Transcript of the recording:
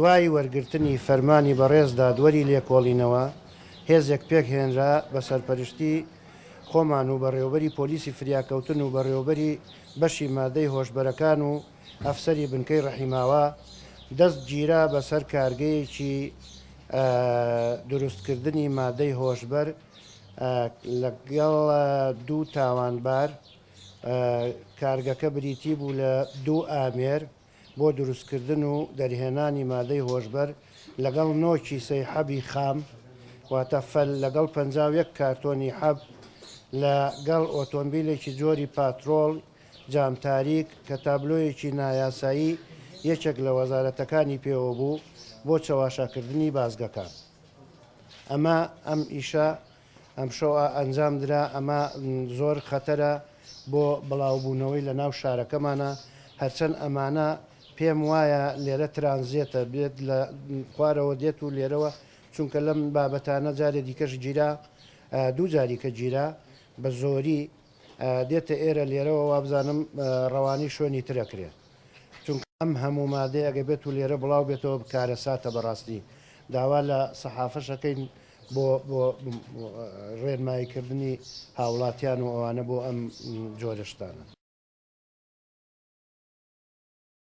دوای وەرگرتنی فەرمانی بەڕێز دادوەری لێکۆڵینەوە، هێزێک پێکهێنرا بە سەرپەرشتی خۆمان و بەڕێوەبەری پۆلیسی فریاکەوتن و بەڕێوەبەری بەشی مادەی هۆشبەرەکان و ئەفسەری بنکەی ڕەحیماوا، دەست گیرا بەسەر کارگەیەکی دروستکردنی مادەی هۆشبەر لەگەڵ دوو تاوانبار، کارگەکە بریتی بوو لە دوو ئامێر بۆ دروستکردن و دەرهێنانی مادەی هۆشبەر لەگەڵ نۆ کیسەی حەبی خام واتە فەل لەگەڵ 51 کارتۆنی حەب لە گەڵ ئۆتۆمبیلێکی جۆری پاترۆڵ جام تاریک کە تابلۆیەکی نایاسایی یەکێک لە وەزارەتەکانی پێوە بوو بۆ چەواشەکردنی بازگەکان. ئەمە ئەم ئیشە ئەمشەو ئەنجام درا، ئەمە زۆر خەتەرە بۆ بڵاوبوونەوەی لە ناو شارەکەمانا، هەرچەند ئەمانە پێم وایە لێرە ترانزێتە بێت لە خوارەوە دێت و لێرەوە چونکە لەم بابەتانە جارێ دیکەش گیرا دوو جاری کە گیرا بە زۆری دێتە ئێرە لێرەوە وابزانم ڕەوانەی شوێنی ترەکرێ چونکە ئەم هەموو مادەیە ئەگەر بێت و لێرە بڵاو بێتەوە کارەساتە بەڕاستی داوا لە سەحافەش ئەکەین بۆ بۆ ڕێنمایی کردنی هاوڵاتیان و ئەوانە بۆ ئەم جۆرە شتانە.